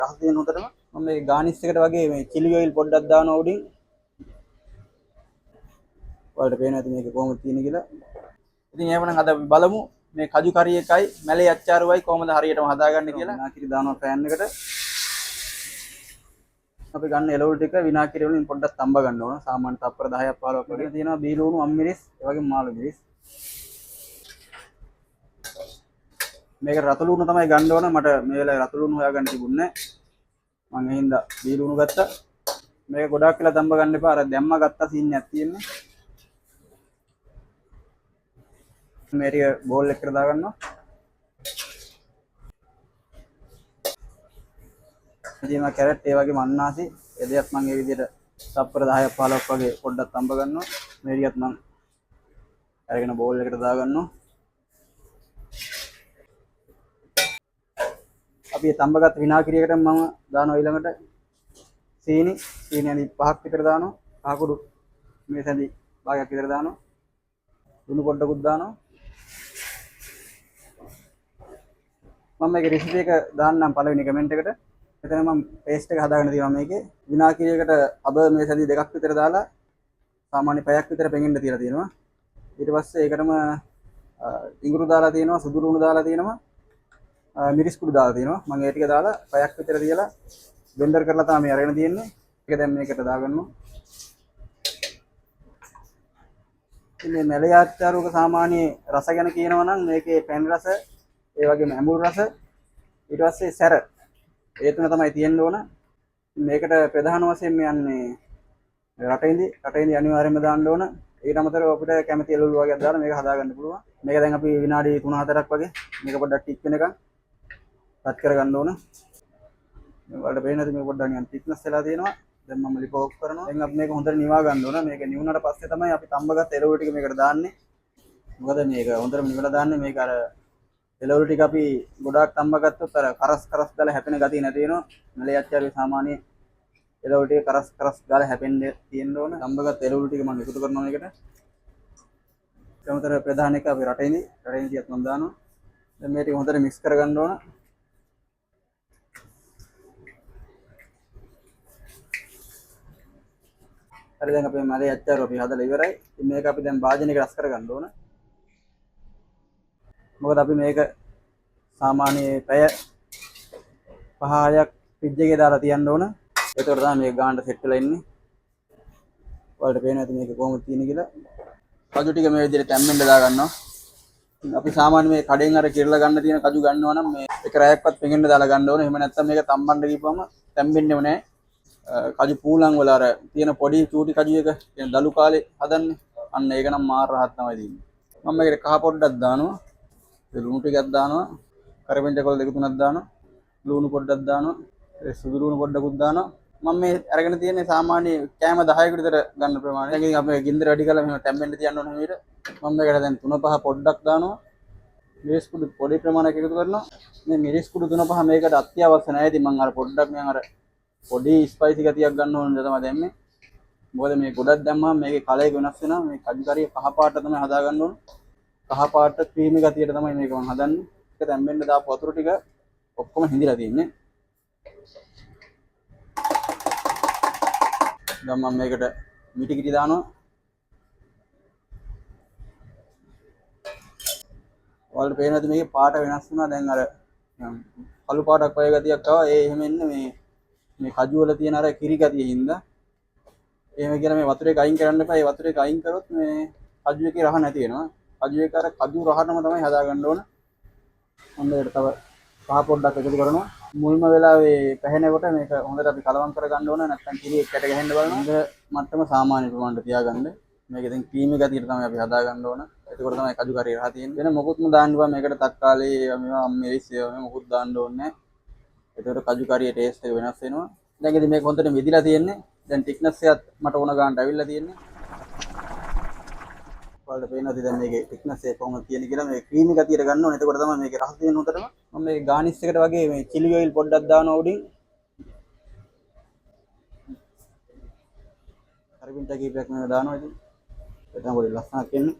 රස තියෙන හොඳටම. මම මේ ගානිස් එකට වගේ මේ චිලි ඔයිල් පොඩ්ඩක් දානවා උඩින්. ඔයාලට පේනවා ඇති මේක කොහොමද තියෙන්නේ කියලා. ඉතින් එහෙමනම් අද අපි බලමු මේ කජු කරි එකයි මැලේ අච්චාරුවයි කොහොමද හරියටම හදාගන්නේ කියලා. විනාකිරි දානවා පෑන් එකට. අපි ගන්න එළවලු ටික විනාකිරි වලින් පොඩ්ඩක් තඹ ගන්න ඕන. සාමාන්‍ය තප්පර 10ක් 15ක් වගේ. තියෙනවා බීලුණු අම්මිරිස්, ඒ වගේම මාළු මිරිස්. මේක රතු ලුණු තමයි ගන්න ඕන. මට මේ වෙලාවේ රතු ලුණු හොයාගන්න තිබුණේ නැහැ. මං ඒ හින්දා බීලුණු ගත්තා. මේක ගොඩාක් වෙලා තඹ ගන්න එපා. අර දැම්ම ගත්තා සීන් එකක් තියෙන්නේ. මේ ටික බෝල් එකකට දාගන්නවා. තියෙනවා කැරට්, ඒ වගේම අන්නාසි. ඒ දෙයත් මං ඒ විදිහට තප්පර 10ක් 15ක් වගේ පොඩ්ඩක් තඹ ගන්නවා. මේ ටිකත් මං අරගෙන බෝල් එකට දාගන්නවා. අපි ඒ තඹගත් විනාකිරියකට මම දානවා ඊළඟට සීනි. සීනි අනි 5ක් විතර දානවා. කහකුඩු මේ සැඳි භාගයක් විතර දානවා. ලුණු පොඩ්ඩකුත් දානවා. මම මේකේ රෙසිපි එක දාන්නම් පළවෙනි කමෙන්ට් එකට. මෙතන මම පේස්ට් එක හදාගෙන තියෙනවා මේකේ. විනාකිරියකට අබ මේ සැඳි දෙකක් විතර දාලා සාමාන්‍ය පැයක් විතර පෙඟෙන්න තියලා තියෙනවා. ඊට පස්සේ ඒකටම ඉඟුරු දාලා තියෙනවා, සුදු ලුණු දාලා තියෙනවා, මිරිස් කුඩු දාලා තියෙනවා. මම ඒ ටික දාලා පැයක් විතර තියලා බ්ලෙන්ඩර් කරලා තමයි මේ අරගෙන තියෙන්නේ. ඒක දැන් මේකට දාගන්නවා. ඉතින් මේ මැලේ ආච්චාරුවක සාමාන්‍ය රස ගැන කියනවා නම් මේකේ පැන් රස, ඒ වගේම ඇඹුල් රස, ඊට පස්සේ සැර, ඒ තුන තමයි තියෙන්න ඕන. මේකට ප්‍රධාන වශයෙන් යන්නේ රටඉඳි. රටඉඳි අනිවාර්යයෙන්ම දාන්න ඕන. ඊට අමතරව අපිට කැමති එළවලු වගේක් දාලා මේක හදාගන්න පුළුවන්. මේක දැන් අපි විනාඩි 3-4ක් වගේ මේක පොඩ්ඩක් ටික් වෙනකන් රත් කරගන්න ඕන. මේ ඔයාලට පේන ඇති මේක පොඩ්ඩක් නිකන් තික්නස් වෙලා තියෙනවා. දැන් මම ලිප ඔෆ් කරනවා. දැන් අපි මේක හොඳට නිවා ගන්න ඕන. මේක නිවුනට පස්සේ තමයි අපි තඹගත් එළවලු ටික මේකට දාන්නේ. මොකද මේක හොඳටම නිවලා දාන්නේ. මේක අර එළවලු ටික අපි ගොඩාක් තඹ ගත්තොත් අර කරස් කරස් ගාලා හැපෙන ගතිය නැති වෙනවා. මැලේ අච්චාරුවේ සාමාන්‍ය එළවලු ටික කරස් කරස් ගාලා හැපෙන්න තියෙන්න ඕන. තඹගත් එළවලු ටික මම එකතු කරනවා මේකට. ඊට අමතරව ප්‍රධාන එක අපි රටඉඳි. රටඉඳි ටිකක් මම දානවා. දැන් මේ ටික හොඳට මික්ස් කරගන්න ඕන. හරි, දැන් අපේ මැලේ අච්චාරුව අපි හදලා ඉවරයි. ඉතින් මේක අපි දැන් භාජනයකට රස කරගන්න ඕන. මොකද අපි මේක සාමාන්‍ය පැය 5-6ක් ෆ්‍රිජ් එකේ දාලා තියන්න ඕන. එතකොට තමයි මේක ගානට සෙට් වෙලා ඉන්නේ. ඔයාලට පේනවා ඇති මේක කොහොමද තියෙන්නේ කියලා. කජු ටික මේ විදිහට තැම්බෙන්න දා ගන්නවා. අපි සාමාන්‍ය මේ කඩෙන් අර කිරලා ගන්න තියෙන කජු ගන්නවා නම් මේ එක රැයක්වත් පෙඟෙන්න දාලා ගන්න ඕන. එහෙම නැත්නම් මේක තම්බන්න ගිහපුවම තැම්බෙන්නේම නෑ. කජු පූලං වල අර තියෙන පොඩි චූටි කජු එක කියන දලු කාලේ හදන්නේ. අන්න ඒක නම් මාර රහක් තමයි තියෙන්නේ. මම මේකට කහ පොඩ්ඩක් දානවා. ඒ ලුණු ටිකක් දානවා. කරපිංච කොළ දෙක තුනක් දානවා. ලුණු පොඩ්ඩක් දානවා. ඒ සුදු ලුණු පොඩ්ඩකුත් දානවා. මම මේ අරගෙන තියෙන්නේ සාමාන්‍ය කෑම 10කට විතර ගන්න ප්‍රමාණය. දැන් ඉතින් අපි ගින්දර වැඩි කරලා මෙහෙම තැම්බෙන්න තියන්න ඕන හැමීට. මම මේකට දැන් 3-5 පොඩ්ඩක් දානවා. මිරිස් කුඩු පොඩි ප්‍රමාණයක් එකතු කරනවා. මේ මිරිස් කුඩු 3-5 මේකට අත්‍යවශ්‍ය නෑ. ඉතින් මං අර පොඩ්ඩක් නිකන් අර පොඩි ස්පයිසි ගතියක් ගන්න ඕන නිසා තමයි දැම්මේ. මොකද මේ ගොඩක් දැම්මම මේකේ කලර් එක වෙනස් වෙනවා. මේ කජු කරිය කහ පාට තමයි හදාගන්න ඕන. කහ පාට ක්‍රීමි ගතියට තමයි මේක මං හදන්නේ. ඒක තැම්බෙන්න දාපු වතුර ටික ඔක්කොම හිඳිලා තියෙන්නේ. දැන් මම මේකට මිටි කිරි දානවා. ඔයාලට පේනවා ඇති මේකේ පාට වෙනස් වුණා. දැන් අර කළු පාටක් වගේ ගතියක් ආවා. ඒ එහෙම එන්නේ මේ කජු වල තියෙන අර කිරි ගතිය හින්දා. එහෙම කියලා මේ වතුර එක අයින් කරන්න එපා. ඒ වතුර එක අයින් කරොත් මේ කජු එකේ රහ නැති වෙනවා. කජු එක අර කජු රහටම තමයි හදාගන්න ඕන. මම මේකට තව පහ පොඩ්ඩක් එකතු කරනවා. මුල්ම වෙලාවේ පැහැෙනකොට මේක හොඳට අපි කලවම් කරගන්න ඕන. නැත්නම් කිරි එක්ක ඇට ගැහෙන්න බලනවා. හොඳ මට්ටම සාමාන්‍ය ප්‍රමාණයට තියාගන්න. මේක ඉතින් ක්‍රීමි ගතියට තමයි අපි හදාගන්න ඕන. එතකොට තමයි කජු කරේ රහ තියෙන්නේ. වෙන මොකුත්ම දාන්න බෑ මේකට. තක්කාලි ඒවා මේවා මිරිස් ඒවා මේ මොකුත් දාන්න ඕනේ නෑ. එතකොට කජු කරියේ ටේස්ට් එක වෙනස් වෙනවා. දැන් ඉතින් මේක හොඳට මිදිලා තියෙන්නේ. දැන් ටික්නස් එකත් මට ඕන ගානට ඇවිල්ලා තියෙන්නේ. ඔයාලට පේනවා ඉතින් දැන් මේකේ ටික්නස් එක කොහොමද තියෙන්නේ කියලා. මේ ක්‍රීමි ගතියට ගන්න ඕනේ. එතකොට තමයි මේකේ රස තියෙන්නේ හොඳටම. මම මේ ගානිස් එකට වගේ මේ චිලි ඔයිල් පොඩ්ඩක් දානවා උඩින්. කරපිංචා කීපයක් මම දානවා ඉතින්. ඒක තමයි පොඩි ලස්සනක් එන්නේ.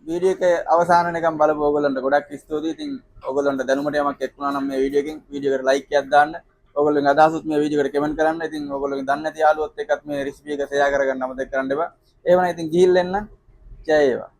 වීඩියෝ එක අවසාන වෙනකම් බලපු ඕගොල්ලන්ට ගොඩක් ස්තුතියි. ඉතින් ඕගොල්ලන්ට දැනුමට යමක් එක් වුණා නම් මේ වීඩියෝ එකෙන් වීඩියෝ එකට ලයික් එකක් දාන්න. ඕගොල්ලෝගේ අදහසුත් මේ වීඩියෝ එකට කමෙන්ට් කරන්න. ඉතින් ඕගොල්ලෝගේ දන්නේ නැති යාළුවොත් එක්කත් මේ රෙසිපි එක ෂෙයා කරගන්න අමතක කරන්න එපා. එහෙනම් ඉතින් ගිහිල්ලා එන්න. ජය වේවා.